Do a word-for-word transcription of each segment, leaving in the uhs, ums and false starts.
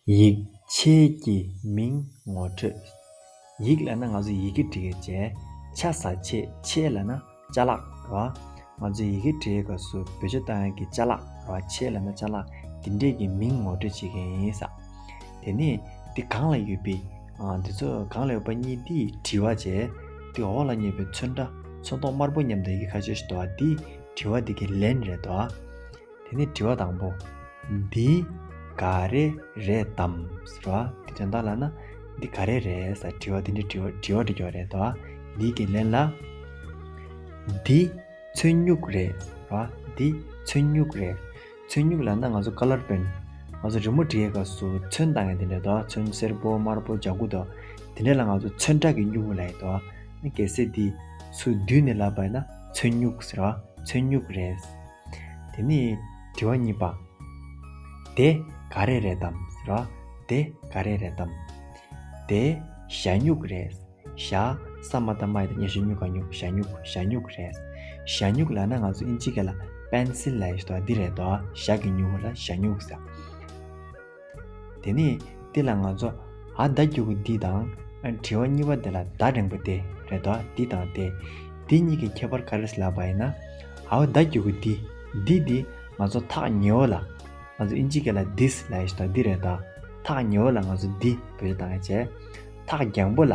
ཡིག་ཆའི་མིང་ངོ་སྤྲོད། ཡིག་ལབ་ན་ང་ཚོ་ཡི་གེ་འབྲི་ཡས་བྱས། ཆ་ས་ཆས། ཆས་ལབ་ན་ཅ་ལག་རེད་བ། ང་ཚོ་ཡི་གེ་འབྲི་ཡས་སྐབས་སུ་བེད་སྤྱོད་བཏང་ཡས་ཀྱི་ཅ་ལག་རེད་བ། ཆས་ལབ་ན་ཅ་ལག། དེ་འདྲས་ཀྱི་མིང་ངོ་སྤྲོད་བྱེད་མཁན་ཡིན་ས། དེ་ནས་འདི་སྒང་ལ་ཡོད་པའི་ཨ་འདི་ཚོ་སྒང་ལ་ཡོད་པ་གཉིས་འདི་དྲི་བ་བྱས། འདི་འོག་ལ་ཉེ་བའི་ཚོན་ཁྲ་ཚོན་མདོག་དམར་པོ་མཉམ་དུ་ཡི་གེ་ཁ་ཤས་ཤིག་འདུག་བ། འདི་དྲི་བ་འདི་གི་ལན་རེད་དོ། དེ་ནས་དྲི་བ་དང་པོ། འདི་ག་རེ་རེད་དམ་ཟེར་བ། འདི་དོན་དག་ལབ་ན་འདི་ག་རེ་རེད་ཟེར་དྲི་བ་འདི་འདྲའི་དྲི་བ་དྲི་བ་འདྲི་རྒྱུ་རེད་དོ། འདི་གི་ལན་ལ། འདི་ཚོན་སྨྱུག་རེད་ཟེར་བ། འདི་ཚོན་སྨྱུག་རེད། ཚོན་སྨྱུག་ལབ་ན་ང་ཚོ་ཀ་ལར་པེན། ང་ཚོ་རི་མོ་འབྲི་ཡས་སྐབས་སུ་ཚོན་བཏང་ཡས་དེ་འདྲ་དོ། ཚོན་སེར་པོ་དམར་པོ་ལྗང་གུ་དོ། དེ་འདྲ་ལ་ང་ཚོ་ཚོན་ཁྲ་གི་སྨྱུ་གུ་ལབ་ཡས་དོ། གལ་སྲིད་འདི་ཚུར་བསྡུས་ནས་ལབ་པ་ཡིན་ན་ཚོན་སྨྱུག་ཟེར་བ། ཚོན་སྨྱུག་རེད། དེ་ནས་དྲི་བ་གཉིས་པ། དེ་ག་རེ་རེད་དམ་ཟེར་བ། དེ་ག་རེ་རེད་དམ། དེ་ཞ་སྨྱུག་རེད། ཞ་ས་མ་བཏགས་སྨ་ཡ་བཏགས་སྨྱ་ཞ་སྨྱུ་ག་སྨྱུག་ཞ་སྨྱུག་ཞ་སྨྱུག་རེད། ཞ་སྨྱུག་ལབ་ན་ང་ཚོ་ཨིན་ཇི་སྐད་ལ་པེན་སིལ་ལབ་ཡས་ཞིག་འདུག་འདི་རེད་དོ། ཞ་གི་སྨྱུ་གུ་ལ་ཞ་སྨྱུག་ཟེར། དེ་ནས་འདི་ལ་ང་ཚོ་ཨ་མདའ་རྒྱུག་གུ་འདི་དང་། ཨ་དྲི་བ་གཉིས་པ་འདི་ལ་མདའ་འགྲེང་བུ་དེ་རེད་དོ། འདི་དང་དེ། འདི་གཉིས་ཀྱི་ཁྱད་པར་ག་རེ་ལབ་པ་ཡིན་ན། ཨ་བ་མདའ་རྒྱུག་གུ་འདི། འདི་འདི་ང་ཚོ་ཐག་ཉེ་བོ་ལ། ང་ཚོ་ཨིན་ཇི་སྐད་ལ་this ལབ་ཡས་ཞིག་འདུག་འདི་རེད་དོ། ཐག་ཉེ་བོ་ལ་ང་ཚོ་འདི་བེད་སྤྱོད་བཏང་ཡས་བྱས། ཐག་རྒྱང་པོ་ལ།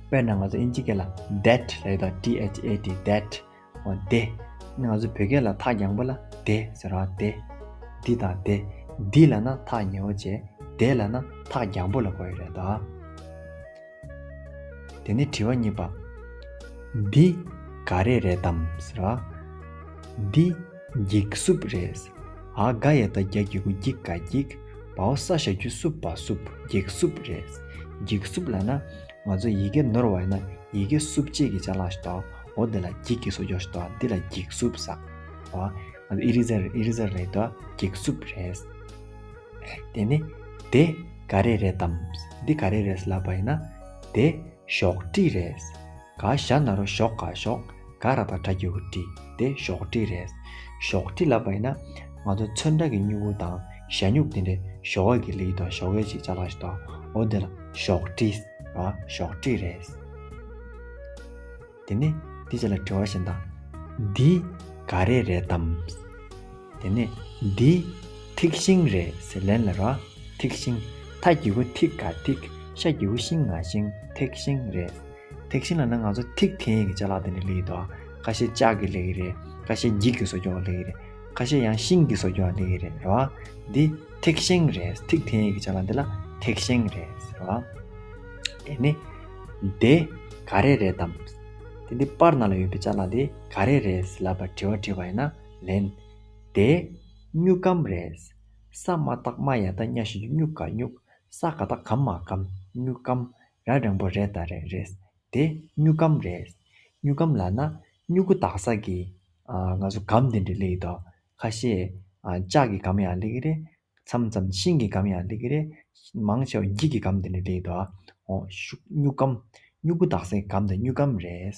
དཔེར་ན་ང་ཚོ་ཨིན་ཇི་སྐད་ལ་that ལབ་ཡས་དོ། T H A T that། འོ་དེ། ང་ཚོ་བོད་སྐད་ལ་ཐག་རྒྱང་པོ་ལ་དེ་ཟེར་བ་དེ། འདི་དང་དེ། འདི་ལབ་ན་ཐག་ཉེ་བོ་བྱས། དེ་ལབ་ན་ཐག་རྒྱང་པོ་ལ་གོ་ཡས་རེད་དོ། དེ་ནས་དྲི་བ་གཉིས་པ། འདི་ག་རེ་རེད་དམ་ཟེར་བ། འདི་འགྱིག་སྲུབས་རེད། ཨ་ག་ཡ་བཏགས་གྱ་གི་གུ་འགྱིག་ག་འགྱིག་པའོ་ས་ཞབས་ཀྱུ་སྲུབ་པ་སྲུབས། འགྱིག་སྲུབས་རེད། འགྱིག་སྲུབས་ལབ་ན་ང་ཚོ་ཡི་གེ་ནོར་བ་ཡིན་ན་ཡི་གེ་སྲུབ་བྱེད་ཀྱི་ཅ་ལག་ཞིག་འདུག་འོ་འདི་ལ་འགྱིག་གི་བཟོ་ཅོག་ཞིག་འདུག་འདི་ལ་འགྱིག་སྲུབས་ཟེར། ཨ་ཨི་རེ་ཟར་ཨི་རེ་ཟར་རེད་དོ། འགྱིག་སྲུབས་རེད། དེ་ནས་དེ་ག་རེ་རེད་དམ། འདི་ག་རེ་རེད་ལབ་པ་ཡིན་ན། དེ་ཞོག་ཀྲི་རེད། ག་ཞ་ན་རོ་ཞོག་ག་ཞོག་ག་ར་བཏགས་གྲ་གི་གུ་ཀྲི། དེ་ཞོག་ཀྲི་རེད། ཞོག་ཀྲི་ལབ་པ་ཡིན་ན། ང་ཚོ་ཚོན་ཁྲ་གི་སྨྱུ་གུ་དང་ཞ་སྨྱུག་དེ་འདྲའི་ཞོག་ག་གི་ལེའུ་དང་ཞོག་གའི་ཅིག་ཅ་ལག་ཞིག་དང་། འོ་དེ་ལ་ཞོག་ཀྲི་ར། ཞོག་ཀྲི་རེད། དེ་ནས་དེ་རྗེས་ལ་དྲི་བ་གཞན་དག་འདི་ག་རེ་རེད་དམ། དེ་ནས་འདི་ཐིག་ཤིང་རེད་ཟེར་ལན་ལ་ར། ཐིག་ཤིང་། ཐ་གི་གུ་ཐིག་ག་ཐིག་ཤ་གི་གུ་ཤིང་ང་ཤིང་། ཐིག་ཤིང་རེད། ཐིག་ཤིང་ལབ་ན་ང་ཚོ་ཐིག་འཐེན་ཡས་ཀྱི་ཅ་ལག་དེ་འདྲ་ལབ་ཀྱི་འདུག་ཁ་ཤས་ལྕགས་ཀྱི་ལབ་ཀྱི་རེད། ཁ་ཤས་འགྱིག་གི་བཟོ་ཅོག་ལབ་ཀྱི་རེད། ཁ་ཤས་ཡང་ཤིང་གི་བཟོ་ཅོག་ལབ་ཀྱི་རེད། རེད་བ། འདི་ཐིག་ཤིང་རེད། ཐིག་འཐེན་ཡས་ཀྱི་ཅ་ལག་འདི་ལ་ཐིག་ཤིང་རེད་ཟེར་བ། དེ་ནི་དེ་ག་རེ་རེད་དམ། དེ་འདི་པར་ནང་ལ་ཡོད་པའི་ཅ་ལག་དེ་ག་རེ་རེད་ལབ་པ་དྲི་བ་དྲིས་པ་ཡིན་ན་ལན། དེ་སྨྱུག་སྒམ་རེད། ས་མ་བཏགས་སྨ་ཡ་བཏགས་སྨྱ་ཞབས་ཀྱུ་སྨྱུ་ག་སྨྱུག་ས་ག་བཏགས་སྒམ་མ་སྒམ། སྨྱུག་སྒམ། ར་འགྲེང་བུ་རེ་ད་རེད། རེད། དེ་སྨྱུག་སྒམ་རེད། སྨྱུག་སྒམ་ལབ་ན་སྨྱུ་གུ་འདག་ས་གི། ཨ། ང་ཚོ་སྒམ་དེ་འདྲ་ལབ་ཀྱི་འདུག་ཁ་ཤས། ཨ། ལྕགས་ཀྱི་སྒམ་ཡང་ལབ་ཀྱི་རེད། མཚམས་མཚམས་ཤིང་གི་སྒམ་ཡང་ལབ་ཀྱི་རེད། མང་ཆེ་བ་འགྱིག་གི་སྒམ་དེ་འདྲ་ལབ་ཀྱི་འདུག་འོ། ཤུག་སྨྱུག་སྒམ། སྨྱུ་གུ་འདག་སའི་སྒམ་དེ་སྨྱུག་སྒམ་རེད།